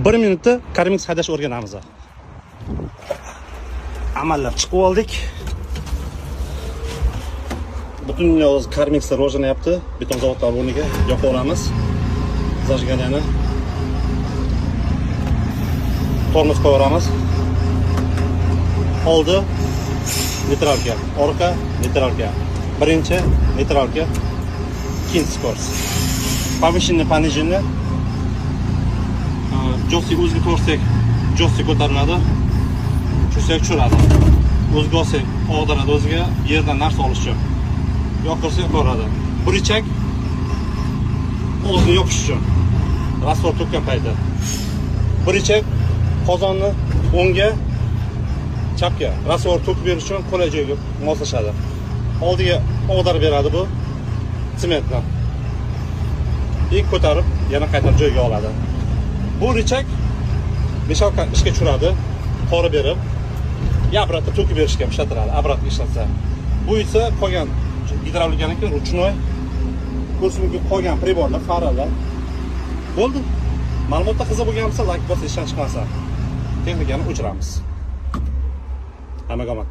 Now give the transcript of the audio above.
1 minutda Karmix haydash o'rganamiz. Amallab chiqib oldik. Butun dunyo hozir Karmixda rivojlanyapti. Beton zavodlar o'rniga yoqib olamiz. Зажигание ni. Tormoz qo'yaveramiz. Oldi neytralka, orqa neytralka. Birinchi neytralka, ikkinchi скорость. Повышенный, пониженный. Joystick o'ziga tortsak, joystick ko'tariladi. Tushsak tushiradi. O'ziga olsak og'diradi o'ziga, yerdan narsa olish uchun. Yoqirsa yoqaveradi. Bu рычаг og'zini yopish uchun. Раствор to'kkan payti. Bu рычаг qozonni o'ngga, chapga раствор to'kib berish uchun qulay joyga moslashadi. Oldiga og'darib beradi bu sementni. И ko'tarib yana qaytarib joyiga oladi. Bu рычаг мешалка ishga tushiradi, qori berib, ya обратно to'kib berishga ham ishlatiladi, обратно ishlatsa. Bu esa qolgan gidravlikaniki ручной ko'rish mumkin qolgan priborlar, faralar. Bo'ldi. Ma'lumotda qiziq bo'lgan bo'lsa, like bosib ishdan chiqmasa. Texnikani o'chiramiz. Hammaga omad.